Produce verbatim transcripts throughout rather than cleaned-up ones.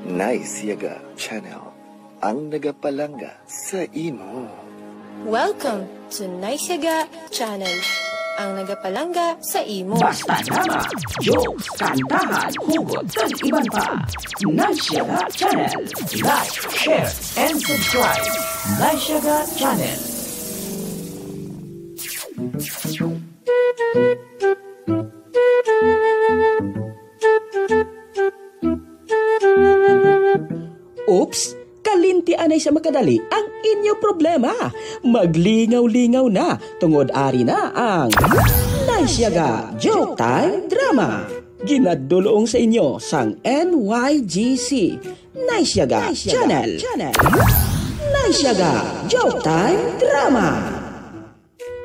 Nice Yaga Channel, ang nagapalangga sa imo. Welcome to Nice Yaga Channel, ang nagapalangga sa imo. Basta drama, jokes, kantahan, hugot, kag iban pa. Nice Yaga Channel. Like, share, and subscribe. Nice Yaga Channel. Oops! Kalinti anay sa makadali ang inyo problema. Maglingaw-lingaw na, tungod ari na ang Nice Yaga Joke Time Drama. Ginadulong sa inyo sang N Y G C, Nice Yaga Channel. Nice Yaga Joke Time Drama.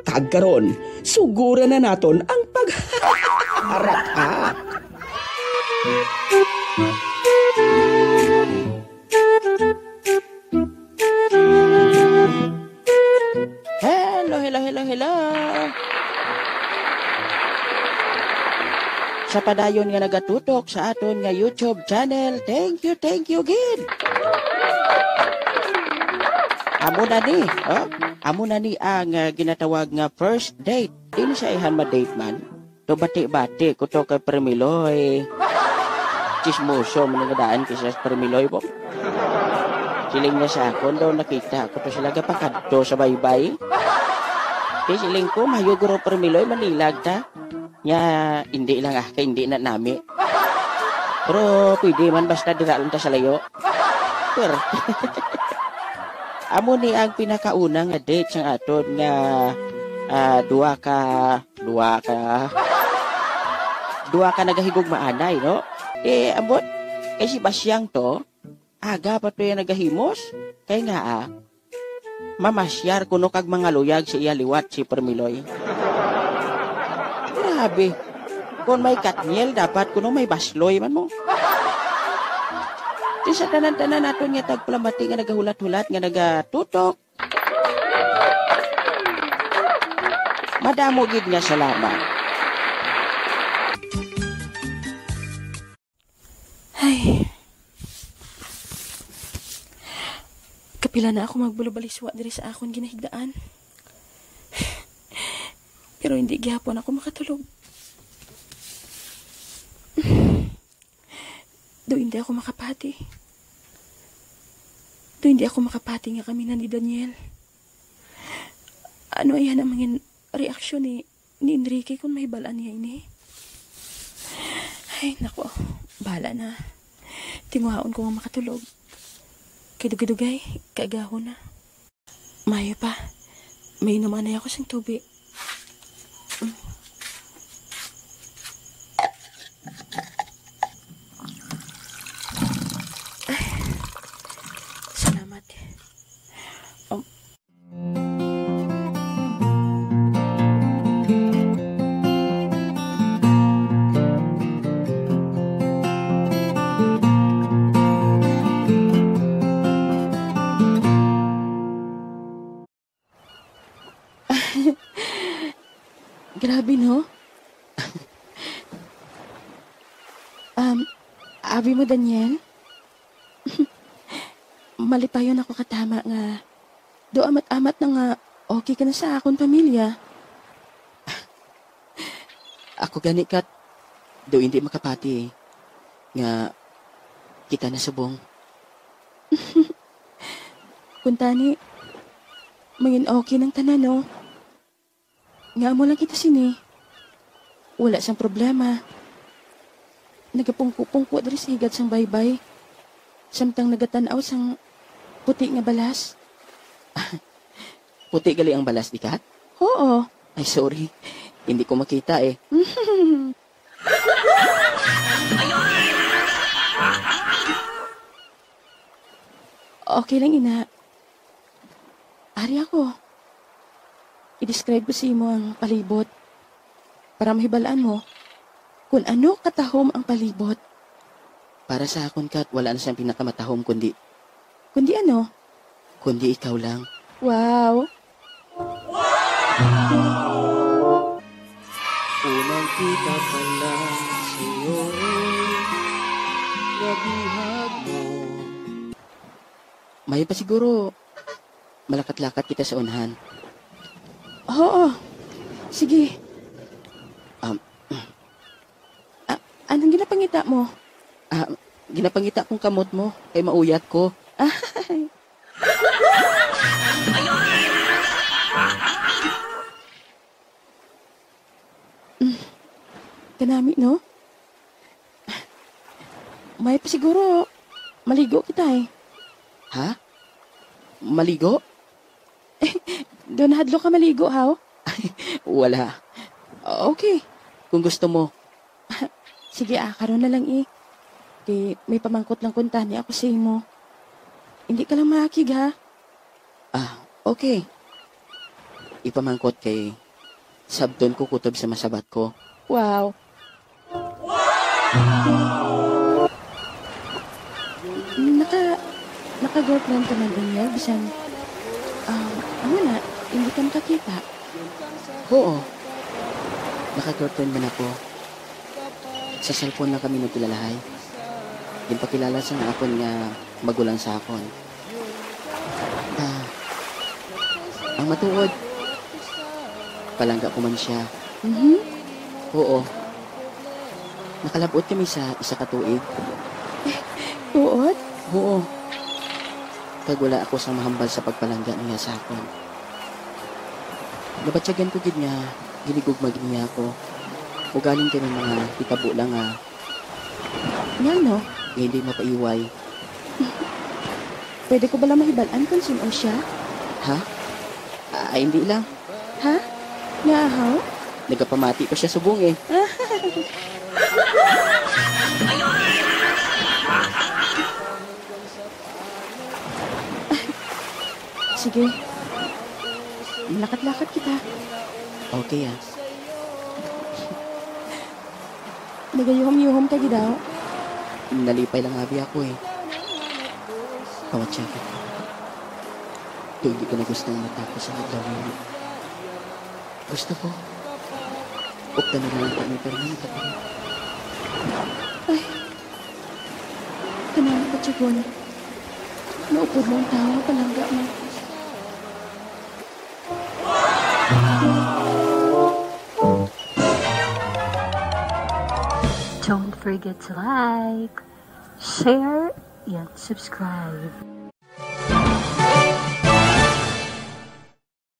Kag karon, suguran na naton ang pagharap. Hello, hello, hello, hello. Sa padayon nga nagatutok sa aton nga YouTube channel, thank you, thank you gid. Amo na ni, oh. Amo na ni ang, ah, ginatawag nga first date. Di ni siya ihan ma-date man. To bati-bati ko to kay Permiloy. Chismoso man nga daan kay sa Permiloy po. Siling niya sa akon daw nakita ko to sila gapakadto sa baybay. Di siling ko, mayo guro Permiloy, manilag ta. Nya, hindi lang ah, kay hindi na nami. Pero pwede man basta dira lang ta sa layo. Pero, amo ni ang pinakauna nga date sang aton nga, ah, duha ka, duha ka, duha ka nagahigugmaanay, no? Eh, ambot, kay si Basyang to, aga pa to yung nagahimos. Kay nga, ah, mamasyar kuno kag mangaluyag sa iya liwat si Permiloy. Grabe. Kung may Katniel, dapat kuno may Basloy man mo. Di sa tanan-tanan naton nga tagpalamati nga nagahulat-hulat nga nagatutok. Madamo gid nga salamat. Ay. Kapila na ako magbulubaliswa diri sa akon ginahigdaan. Pero hindi gihapon ako makatulog. Do hindi ako makapati. Do hindi ako makapati nga kami na ni Daniel. Ano ayan ang mangin reaksyon ni ni Enrique kung mahibalaan niya ini. Ay, nako. Bahala na. Tinguhaon ko nga makatulog. Kay dugay-dugay, kaagahon na. Mayo pa. May inuman na ako sing tubi. Mm. Ay. Salamat. Um, Grabe, no? Um, abi mo, Daniel? Malipayon ako katama nga do amat-amat na nga okay ka na sa akon pamilya. Ako gani, Kat, do hindi makapati nga kita na subong. Kuntani, mangin okay nang tanan, no? Nga amo lang kita sini. Wala sang problema. Nagapungko-pungko diri sa higad sang baybay. Samtang nagatan-aw sang puti nga balas. Puti gali ang balas, di Kat? Oo. Ay, sorry. Hindi ko makita eh. Okay lang, ina. Ari ako. I-describe ko sa imo ang palibot para mahibalaan mo kung ano katahom ang palibot. Para sa akon, Kat, wala na siyang pinakamatahom kundi Kundi ano? Kundi ikaw lang. Wow! Unang kita pa lang sa'yo. Bihag mo. May pa siguro, malakat-lakat kita sa unahan. Oo. Sige. Um, Ah, anong ginapangita mo? Ah, ginapangita kong kamot mo, kay mauyat ko. Ay. Mm, kanami, no? May pa siguro, maligo kita eh. Ha? Maligo? Daw nahadlok ka maligo, haw? Wala. Okay, kung gusto mo. Sige, ah, karon na lang, eh. Kay may pamangkot lang kuntani ako sa imo. Hindi ka lang maakig, ha? Ah, okay. Ipamangkot kay sabton ko kutob sa masabat ko. Wow. Naka, naka-girlfriend ka man, Daniel, bisan, ah, ano na, hindi ka makakita. Oo. Naka-girlfriend man ako. Sa cellphone lang kami nagkilalahay. Ginpakilala sa nga akon nga magulang sa akon. Ah, ang matuod, palangga ko man siya. Mhm. Oo. Nakalab-ot kami sa isa ka tuig. Tuod? Oo. Kag wala ako sang mahambal sa pagpalangga niya sa akon. Nabatyagan ko gid nga ginigugma gid niya ako. Ugaling kini mga hitabo lang nga Ngano? Nga hindi mapaiway. Pwede ko bala mahibal-an kung sin-o siya? Ha? Ah, hindi lang. Ha? Nga, haw? Nagapamati pa siya subong eh. Sige. Malakat-lakat kita. Okay, ah. Nagayuhom-yuhom ka gid, aw. Nalipay lang abi ako, eh. Kawat siya. Kay hindi ko na gusto nga matapos ang adlaw niya. Gusto ko. Updan na lang kami permanente pa rin. Ay. Kanang patsugon. Naupod mo ang tawo, palangga mo. Don't forget to like, share, and subscribe.